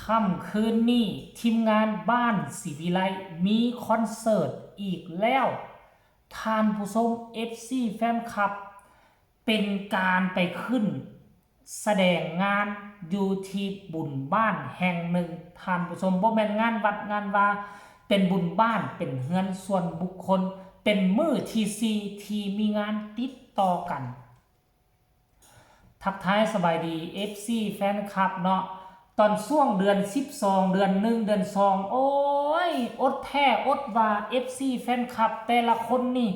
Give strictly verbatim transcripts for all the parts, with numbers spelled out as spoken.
ค่ำคืนนี้ทีมงานบ้านศรีวิไลมีคอนเสิร์ตอีกแล้ว ท่านผู้ชม เอฟซี แฟนคลับ เป็นการไปขึ้นแสดงงานอยู่ที่บุญบ้านแห่งหนึ่ง ท่านผู้ชม บ่แม่นงานวัดงานวา เป็นบุญบ้าน เป็นเฮือนส่วนบุคคล เป็นมื้อที่สี่ที่มีงานติดต่อกัน ทักทายสบายดี เอฟซี แฟนคลับเนาะ ตอนช่วงเดือนสิบสอง เดือนหนึ่ง เดือนสอง โอ้ย อดแท้อดว่า เอฟซี แฟนคลับแต่ละคนนี่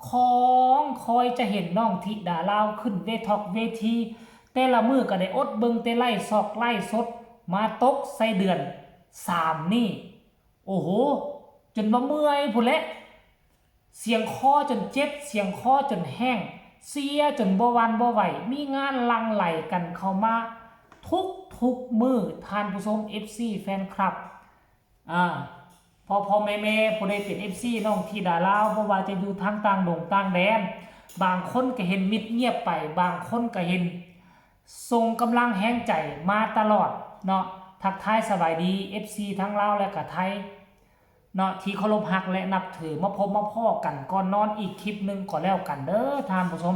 ของคอยจะเห็นน้องธิดาลาวขึ้นเวทอกเวที แต่ละมื้อก็ได้อดเบิ่งแต่ไลฟ์ซอกไลฟ์สด มาตกใส่เดือนสามนี่ โอ้โห จนว่าเมื่อยพู้นแหละ เสียงคอจนเจ็บ เสียงคอจนแห้ง เสียจนบ่หวั่นบ่ไหว มีงานหลั่งไหลกันเข้ามาทุกทุกมื้อ ท่านผู้ชม เอฟซี แฟนคลับ อ่า พ่อพ่อแม่แม่ผู้ใดเป็น เอฟซี น้องธิดาลาว บ่ว่าจะอยู่ทางต่างดงต่างแดน บางคนก็เห็นมิดเงียบไป บางคนก็เห็นส่งกำลังแฮงใจมาตลอดเนาะ ทักทายสบายดี เอฟซี ทั้งลาวและก็ไทย เนาะ ที่เคารพฮักและนับถือ มาพบมาพ้อกันก่อนนอนอีกคลิปหนึ่งก็แล้วกันเด้อท่านผู้ชม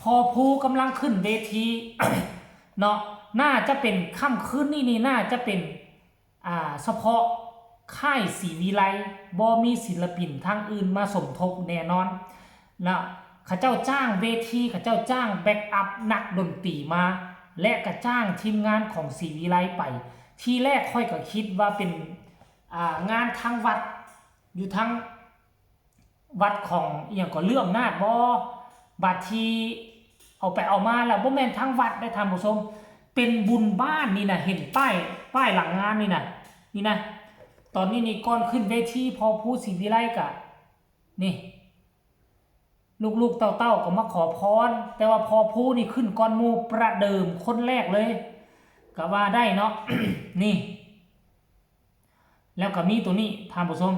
พอภูกำลังขึ้นเวที เนาะ น่าจะเป็นค่ำคืนนี้นี่น่าจะเป็น อ่า เฉพาะค่ายศรีวิไล บ่มีศิลปินทางอื่นมาสมทบแน่นอน นะ เขาเจ้าจ้างเวที เขาเจ้าจ้างแบ็กอัพนักดนตรีมา และก็จ้างทีมงานของศรีวิไลไป ทีแรกข้อยก็คิดว่าเป็น อ่า งานทางวัด อยู่ทางวัดของอีหยังก็เลื่อมนาดบ่ บัดที่เอาไปเอามาแล้วบ่แม่นทางวัดได้ท่านผู้ชม เป็นบุญบ้านนี่นะ เห็นป้าย ป้ายหลังงานนี่นะ นี่นะ ตอนนี้นี่ก่อนขึ้นเวทีพอภูศรีวิไลกะ นี่ ลูกๆเต้าๆก็มาขอพร แต่ว่าพอภูนี่ขึ้นก่อนหมู่ประเดิมคนแรกเลย ก็ว่าได้เนาะ นี่ แล้วก็มีตัวนี้ท่านผู้ชม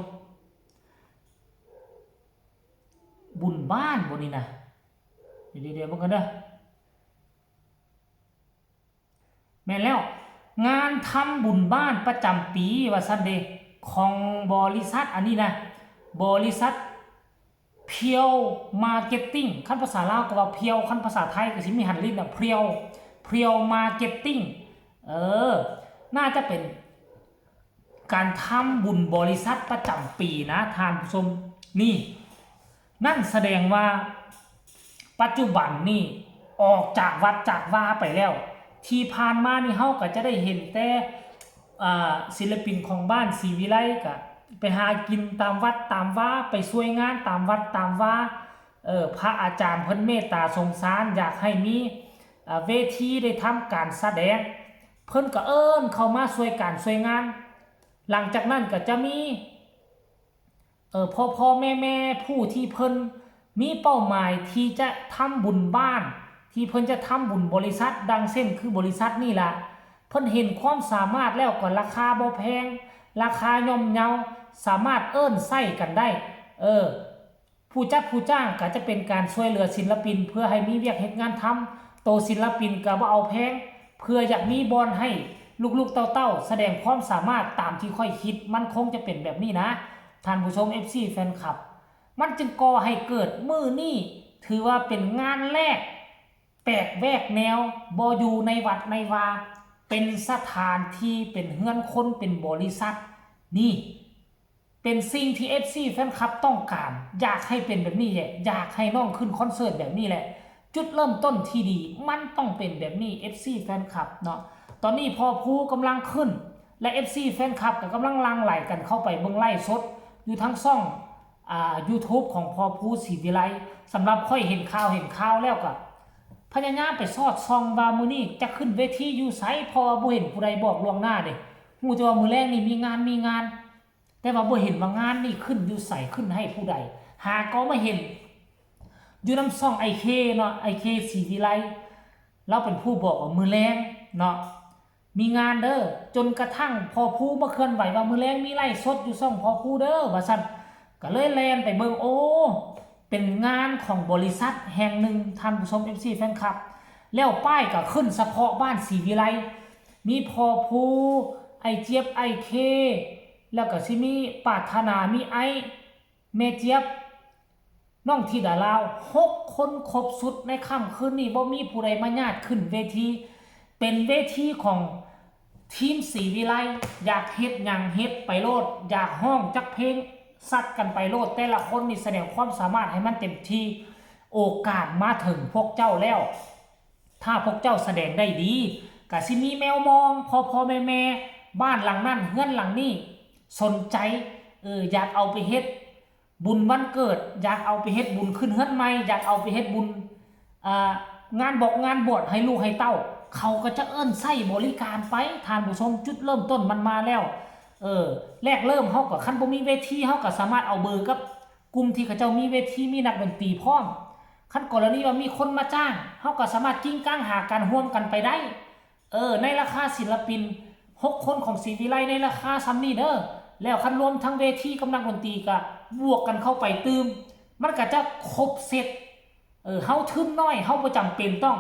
บุญบ้านบ่นี่นะ เดี๋ยวเดี๋ยวเบิ่งกันเด้อ แม่นแล้ว งานทำบุญบ้านประจำปีว่าซั่นเด้ ของบริษัทอันนี้นะ บริษัทเพียวมาร์เก็ตติ้ง คันภาษาลาวก็ว่าเพียว คันภาษาไทยก็สิมีหันลิ้นน่ะ เพียว เพียวมาร์เก็ตติ้ง เออ น่าจะเป็น การทำบุญบริษัทประจำปีนะท่านผู้ชม นี่ นั่นแสดงว่าปัจจุบันนี่ออกจากวัดจากวาไปแล้ว ที่ผ่านมานี่เฮาก็จะได้เห็นแต่ อ่า ศิลปินของบ้านศรีวิไลก็ไปหากินตามวัดตามวา ไปช่วยงานตามวัดตามวา เออ พระอาจารย์เพิ่นเมตตาสงสาร อยากให้มี อ่า เวทีได้ทำการแสดง เพิ่นก็เอิ้นเข้ามาช่วยการช่วยงาน หลังจากนั้นก็จะมี เอ่อ พ่อพ่อแม่แม่ผู้ที่เพิ่นมีเป้าหมายที่จะทำบุญบ้าน ที่เพิ่นจะทำบุญบริษัท ดังเช่นคือบริษัทนี่ล่ะ เพิ่นเห็นความสามารถแล้วก็ราคาบ่แพง ราคาย่อมเยา สามารถเอิ้นใช้กันได้ เออ ผู้จัดผู้จ้างก็จะเป็นการช่วยเหลือศิลปิน เพื่อให้มีเวียกเฮ็ดงานทำ โตศิลปินก็บ่เอาแพง เพื่ออยากมีบ่อนให้ลูกๆเต้าๆแสดงความสามารถตามที่ข้อยคิด มันคงจะเป็นแบบนี้นะ ท่านผู้ชม เอฟซี แฟนคลับ มันจึงก่อให้เกิดมื้อนี้ ถือว่าเป็นงานแลก แปลกแหวกแนว บ่อยู่ในวัดในวา เป็นสถานที่ เป็นเฮือนคน เป็นบริษัท นี่ เป็นสิ่งที่ เอฟซี แฟนคลับต้องการ อยากให้เป็นแบบนี้แหละ อยากให้น้องขึ้นคอนเสิร์ตแบบนี้แหละ จุดเริ่มต้นที่ดี มันต้องเป็นแบบนี้ เอฟซี แฟนคลับเนาะ ตอนนี้พอภูกำลังขึ้น และ เอฟซี แฟนคลับก็กำลังหลั่งไหลกันเข้าไปเบิ่งไลฟ์สด อยู่ทั้งช่อง อ่า YouTube ของพอภูศรีวิไล สำหรับข้อยเห็นข่าวเห็นข่าวแล้วก็ พยายามไปสอดส่องว่ามื้อนี้จะขึ้นเวทีอยู่ไส เพราะว่าบ่เห็นผู้ใดบอกล่วงหน้าเด้ ฮู้แต่ว่ามื้อแลงนี่มีงาน มีงาน แต่ว่าบ่เห็นว่างานนี่ขึ้นอยู่ไส ขึ้นให้ผู้ใด หาก็มาเห็น อยู่นำช่องไอเคเนาะ ไอเคศรีวิไล ลาวเป็นผู้บอกว่ามื้อแลงเนาะ มีงานเด้อ จนกระทั่งพอภูมาเคลื่อนไหวว่ามื้อแลงมีไลฟ์สดอยู่ช่องพอภูเด้อ ว่าซั่น ก็เลยแล่นไปเบิ่ง โอ้ เป็นงานของบริษัทแห่งหนึ่ง ท่านผู้ชม เอฟซี แฟนคลับ แล้วป้ายก็ขึ้นเฉพาะบ้านศรีวิไล มีพ่อภู ไอ้เจี๊ยบ ไอ้เค แล้วก็สิมีปรารถนา มีไอ้ แม่เจี๊ยบ น้องธิดาลาว หกคนครบสุดในค่ำคืนนี้ บ่มีผู้ใดมาญาติขึ้นเวที เป็นเวทีของทีมศรีวิไล อยากเฮ็ดหยังเฮ็ดไปโลด อยากฮ้องจักเพลง ซัดกันไปโลด แต่ละคนนี่แสดงความสามารถให้มันเต็มที่ โอกาสมาถึงพวกเจ้าแล้ว ถ้าพวกเจ้าแสดงได้ดี ก็สิมีแมวมอง พ่อพ่อแม่แม่ บ้านหลังนั้น เฮือนหลังนี้ สนใจ เออ อยากเอาไปเฮ็ดบุญวันเกิด อยากเอาไปเฮ็ดบุญขึ้นเฮือนใหม่ อยากเอาไปเฮ็ดบุญ อ่า งานบอกงานบวชให้ลูกให้เต้า เขาก็จะเอิ้นใช้บริการไป ท่านผู้ชม จุดเริ่มต้นมันมาแล้ว เออ แรกเริ่มเฮาก็ คันบ่มีเวที เฮาก็สามารถเอาเบอร์กับกลุ่มที่เขาเจ้ามีเวที มีนักดนตรีพร้อม คันกรณีว่ามีคนมาจ้าง เฮาก็สามารถกิ้งก้างหากันร่วมกันไปได้ เออ ในราคาศิลปิน หกคนของศรีวิไลในราคาส่ำนี้เด้อ แล้วคันรวมทั้งเวทีกับนักดนตรีก็บวกกันเข้าไปตื่ม มันก็จะครบเซต เออ เฮาทุนน้อย เฮาบ่จำเป็นต้อง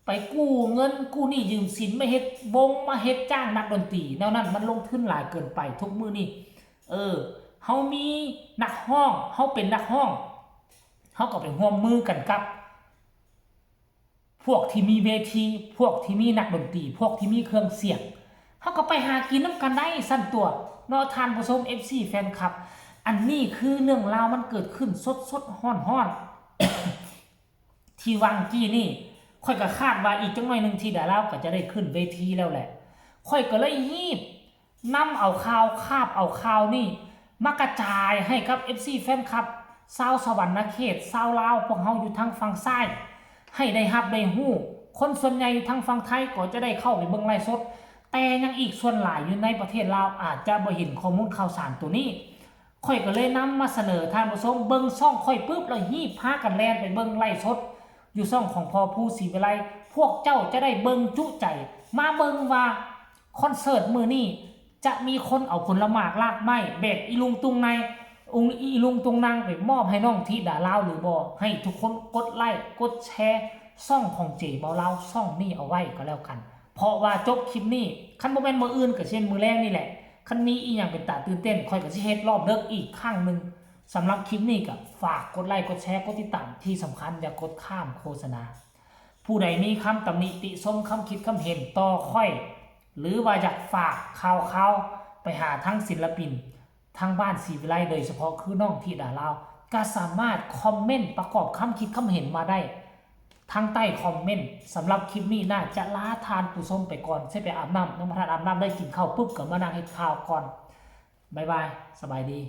ไปกู้เงินกู้หนี้ยืมสินมาเฮ็ดวง มาเฮ็ดจ้างนักดนตรี แนวนั้นมันลงทุนหลายเกินไป ทุกมื้อนี้ เออ เฮามีนักฮ้อง เฮาเป็นนักฮ้อง เฮาก็ไปร่วมมือกันกับ พวกที่มีเวที พวกที่มีนักดนตรี พวกที่มีเครื่องเสียง เฮาก็ไปหากินนำกันได้ซั่นตั่ว เนาะ ท่านผู้ชม เอฟซี แฟนคลับ อันนี้คือเรื่องราวมันเกิดขึ้นสดๆ ฮ้อนๆ ที่วังกี้นี่ ข้อยก็คาดว่าอีกจักหน่อยหนึ่งธิดาลาวก็จะได้ขึ้นเวทีแล้วแหละ ข้อยก็เลยฮีบนำเอาข่าว คาบเอาข่าวนี่ มากระจายให้กับ เอฟซี แฟนคลับ ชาวสะหวันนะเขต ชาวลาว พวกเฮาอยู่ทางฝั่งซ้าย ให้ได้รับได้ฮู้ คนส่วนใหญ่อยู่ทางฝั่งไทยก็จะได้เข้าไปเบิ่งไลฟ์สด แต่ยังอีกส่วนหลายอยู่ในประเทศลาวอาจจะบ่เห็นข้อมูลข่าวสารตัวนี้ ข้อยก็เลยนำมาเสนอท่านผู้ชม เบิ่งช่องข้อยปุ๊บแล้วฮีบพากันแล่นไปเบิ่งไลฟ์สด อยู่ช่องของพ่อภูศรีวิไล พวกเจ้าจะได้เบิ่งจุใจ มาเบิ่งว่าคอนเสิร์ตมื้อนี้จะมีคนเอาผลหมากรากไม้ แบกอีลุงตุงใน องค์อีลุงตุงนางไปมอบให้น้องธิดาลาวหรือบ่ ให้ทุกคนกดไลค์กดแชร์ช่องของเจเบาลาวช่องนี้เอาไว้ก็แล้วกัน เพราะว่าจบคลิปนี้ คันบ่แม่นมื้ออื่นก็เช่นมื้อแลงนี่แหละ คันมีอีหยังเป็นตาตื่นเต้น ข้อยก็สิเฮ็ดรอบเดึกอีกครั้งหนึ่ง สำหรับคลิปนี้ก็ฝากกดไลค์กดแชร์กดติดตาม ที่สำคัญอย่ากดข้ามโฆษณา ผู้ใดมีคำตำหนิติชม คำคิดคำเห็นต่อข้อย หรือว่าอยากฝากข่าวๆ ไปหาทั้งศิลปิน ทางบ้านศรีวิไล โดยเฉพาะคือน้องธิดาลาว ก็สามารถคอมเมนต์ประกอบคำคิดคำเห็นมาได้ทางใต้คอมเมนต์ สำหรับคลิปนี้น่าจะลาท่านผู้ชมไปก่อน สิไปอาบน้ำ ยังบ่ทันอาบน้ำ ได้กินข้าวปุ๊บก็มานั่งเฮ็ดข่าวก่อน บ๊ายบาย สบายดี